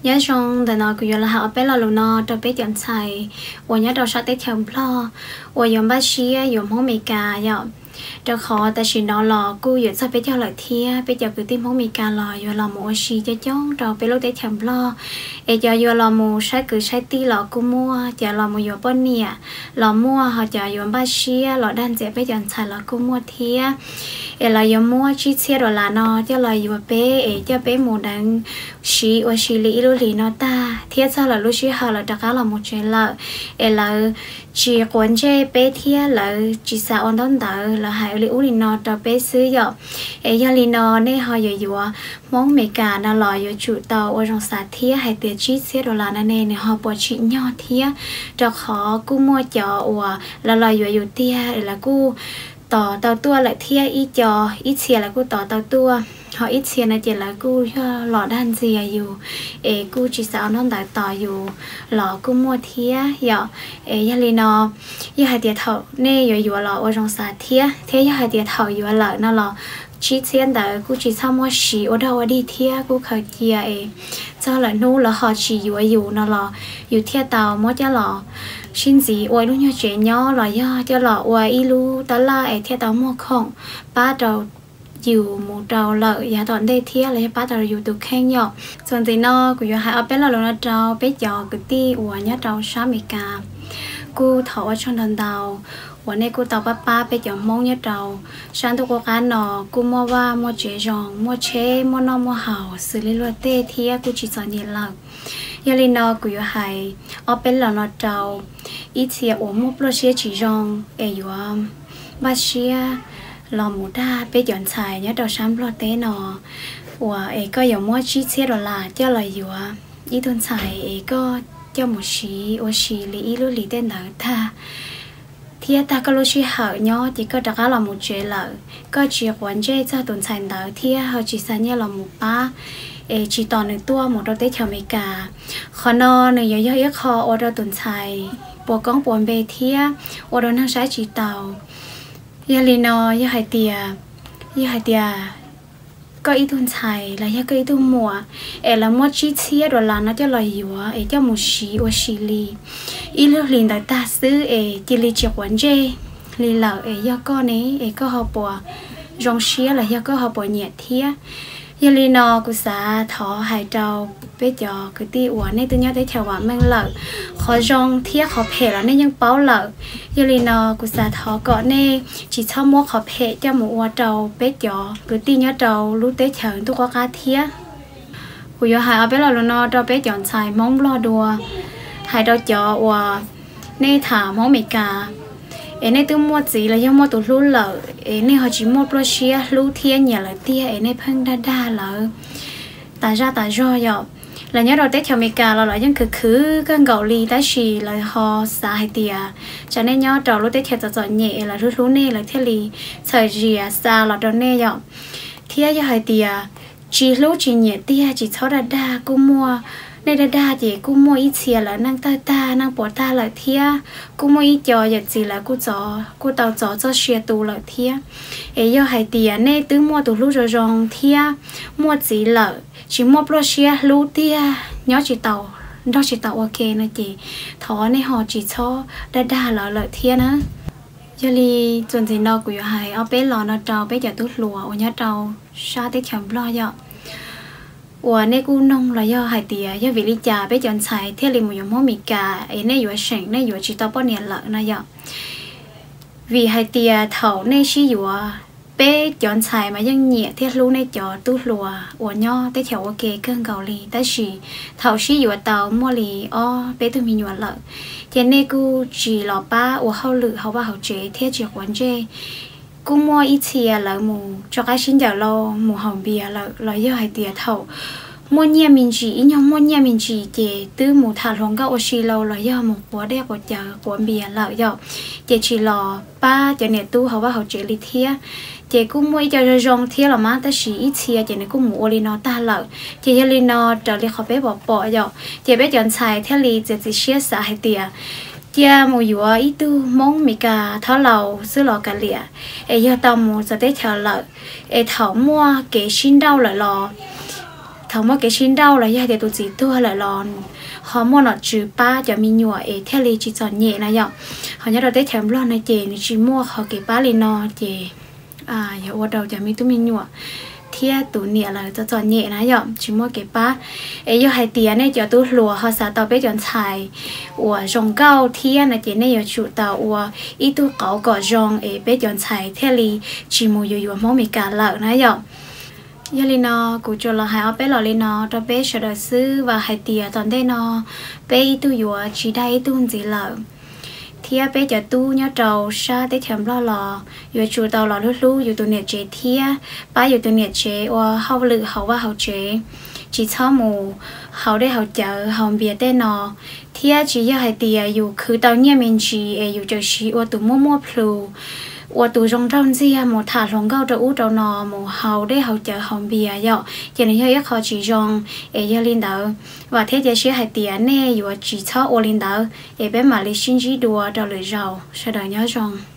Nyob zoo, ntawm no kuv yuav los hais ob peb lo lus no rau peb cov ntxhais uas nyob rau sab teb chaws Nplog uas yuav npaj siab yuav Hmoob Amelikas yom. Rau qhov tam sim no los kuj yuav txog peb caug lawm thiab, peb cov kwv tij Hmoob Amelikas los yuav los mus ua si coob coob rau peb lub teb chaws Nplog. Es cov yuav los mus saib kwv saib tij los kuj muaj, cov los mus yuav poj niam los muaj, ho cov yuav npaj siab los dag ntxias peb cov ntxhais los kuj muaj thiab. Es lawv yuav muab tsib txhiab dollar no coj los yuav peb es coj peb mus deev siv ua si li ib lub hlis no tag thiab txog lawm lub sij hawm lawv rov qab los mus tsev lawm, es lawv tsis quav ntsej peb thiab lawv tsis xav ua ntaub ntawv, lawv hais li ub li no rau peb xwb yom. Es yog li no nej ho yuav yuav Hmoob Amelikas no los yuav tsum tau ua zoo xav thiab hais tias tsib txhiab dollar no ne nws ho puas tsim nyog thiab, rau qhov kuj muaj cov uas lawv los yuav yus tiag es lawv kuj tos tau tuaj lawm thiab, ib co, ib txhia lawv kuj tos tau tuaj, ho ib txhia no ces lawv kuj yog los dag ntxias yus es kuj tsis xav ua ntaub ntawv tos yus los kuj muaj thiab yom. Es yog li no, yog hais tias thaum nej yuav yuav los ua zoo xav thiab, thiab yog hais tias thaum yuav lawm no los tsib txhiab ntawd kuj tsis txhob muab siv ua dog ua dig thiab, kuj khaws cia es txog lawm hnub lawv ho tsis yuav yus no los yus thiaj tau muab coj los sib ntxiv ua ib lub nyuag tsev nyob los yog coj los ua ib lub tab laj es thiaj tau muaj khoom pab rau yus mus rau lawm yav tom ntej thiab los yog pab tau yus tus kheej yom. Txuas ntxiv no kuv yuav hais ob peb lo lus no rau peb cov kwv tij uas nyob rau sab Amelikas. Kuj thov ua tsaug ntau ntau uas nej kuj tau pab pab peb cov Hmoob nyob rau sab ntuj qub qab no, kuj muaj vaj muaj tsev zoo, muaj tsheb muaj noj muaj haus xws li luag tej thiab kuj tsis txom nyem lawm. Yog li no kuv yuav hais ob peb lo no rau ib txhia uas muaj pluaj siab tsis zoo es yuav npaj siab los mus dag peb cov ntxhais nyob rau sab Nplog teb no, uas es koj yuav muab tsib txhiab dollar coj los yuav ib tug ntxhais es koj coj mus siv ua si li ib lub hlis tej ntawd tag, thiab tag koj lub sij hawm nyob ces koj rov qab los mus tsev lawm, koj tsis quav ntsej txog tus ntxhais ntawd thiab ho tsis xa nyiaj los mus pab, es tsis tos nws tuaj mus rau teb chaws Amelikas. Qhov no nws yuav yog ib qho ua rau tus ntxhais puas koob puas npe thiab ua rau neeg saib tsis taus. Yog li no, yog hais tias, yog hais tias koj ib tug ntxhais los yog koj ib tug muam es lawv muab tsib txhiab dollar no coj los yuav es coj mus siv ua si li ib lub hlis ntawd tag xwb es cia li tsis quav ntsej li lawm es yog koj ne, es koj ho puas zoo siab los yog koj ho puas nyiam thiab? Yog li no kuv xav thov hais rau peb cov kwv tij uas nej twb nyob teb chaws vam meej lawm, qhov zoo thiab qhov phem los nej yeej paub lawm. Yog li no kuv xav thov kom nej tsis txhob muab qhov phem coj mus ua rau peb cov kwv tij nyob rau lub teb chaws ntuj qub qab thiab. Kuv yuav hais ob peb lo lus no rau peb cov ntxhais Hmoob Nplog dua, hais rau cov uas nej tham Hmoob Amelikas es nej twb muaj txiv los yog muaj tus hlub lawm es nej ho tsis muaj pluaj siab hlub thiab nyiam lawv tiag es nej pheej dag dag lawv tas zaj tas zog yom. Lawv nyob rau teb chaws Amelikas los lawv yeej khwv khwv kawg nkaus li tab sis lawv ho xav hais tias tsam nej nyob rau lub teb chaws txom txom nyem es lawv hlub hlub nej lawv thiaj li txhawm zias xa los rau nej yom. Thiab yog hais tias tsis hlub tsis nyiam tiag tsis txhob dag dag, kuj muaj, nej dag dag ces kuj muaj ib txhia lawv neej tawg tag neej puas tag lawm thiab, kuj muaj ib co yawm txiv lawv kuj txov, kuj tau txov txoj sia tu lawm thiab. Es yog hais tias nej twb muaj tus hlub zoo zoo thiab muaj txiv lawm tsis muaj pluaj siab hlub tiag nyob tsis tau, nrog tsis tau ua ke no ces thov nej ho tsis txhob dag dag lawv lawm thiab na. Yog li txuas ntxiv no kuv yuav hais ob peb lo no rau peb cov tub hluas uas nyob rau sab teb chaws Nplog yom, uas nej kuj noog los yog hais tias yog vim li cas peb cov ntxhais thiaj li mus yuav Hmoob Amelikas es nej yuav seem nej yuav tsis tau poj niam lawm no yom. Vim hais tias thaum nej sib yuav, peb cov ntxhais mas yeej nyiam thiab hlub nej cov tub hluas uas nyob teb chaws ua ke kawg nkaus li tab sis thaum sib yuav tau muaj li ob peb tug me nyuam lawm ces nej kuj tsis los pab ua hauj lwm hauv vaj hauv tsev thiab tsis quav ntsej. Kuj muaj ib txhia lawv mus tso qaib sib ncaws lauj, mus haus npias lawm los yog hais tias thaum muaj nyiaj me ntsis, ib nyuag muaj nyiaj me ntsis ces twb mus tham hluas nkauj ua si lauj los yog mus quav dej quav cawv quav npias lawm yom, ces tsis los pab cov niam tub hauv vaj hauv tsev li thiab. Ces kuj muaj ib co zoo zoo thiab los mas tab sis ib txhia ces nws kuj mus ua li no tag lawm. Ces yog li no raws li qhov peb pom pom yom, ces peb cov ntxhais thiaj li txiav txim siab xav hais tias cia mus yuav ib tug Hmoob Meskas thaub laus xwb los kav liam, es yog tau mus txawv teb chaws lawm, es thaum muaj kev sib nrauj lawm los Thaum muaj kev sib nrauj los yog hais tias tus txiv tuag lawm los ho muaj nom tswv pab cov me nyuam es thiaj li tsis txom nyem na yom. Ho nyob rau teb chaws Nplog no ces nws tsis muaj qhov kev pab li no ces yog ua rau cov me tub me nyuam thiab tus niam lawv txom txom nyem na yom, tsis muaj kev pab. Es yog hais tias nej cov tub hluas ho xav tau peb cov ntxhais uas zoo nkauj thiab no ces nej yuav tsum tau ua ib tug qauv kom zoo es peb cov ntxhais thiaj li tsis mus yuav yuav Hmoob Meskas lawm na yom. Yog li no kuv tsuas los hais ob peb los li no rau peb sawv daws xwb, vam hais tias tom ntej no peb ib tug yuav tsis dai ib tug ntxiv lawm. Thiab peb cov tub nyob rau sab teb chaws Nplog los yuav tsum tau los hlub hlub yus tus niam tsev thiab pab yus tus niam tsev ua hauj lwm hauv vaj hauv tsev, tsis txhob mus haus dej haus cawv haus npias tej no. Thiab tsis yog hais tias yus khwv tau nyiaj me ntsis es yus txawm siv ua tus muaj muaj plhus, ua tus zoo nraug ntxiag mus tham hluas nkauj rau ub rau no, mus haus dej haus cawv haus npias yom, ces nws yog ib qho tsis zoo. Es yog li ntawd, vam thiab cia siab hais tias nej yuav tsis txhob ua li ntawd, es peb mam li sib ntsib dua rau lwm zaus, sawv daws nyob zoo.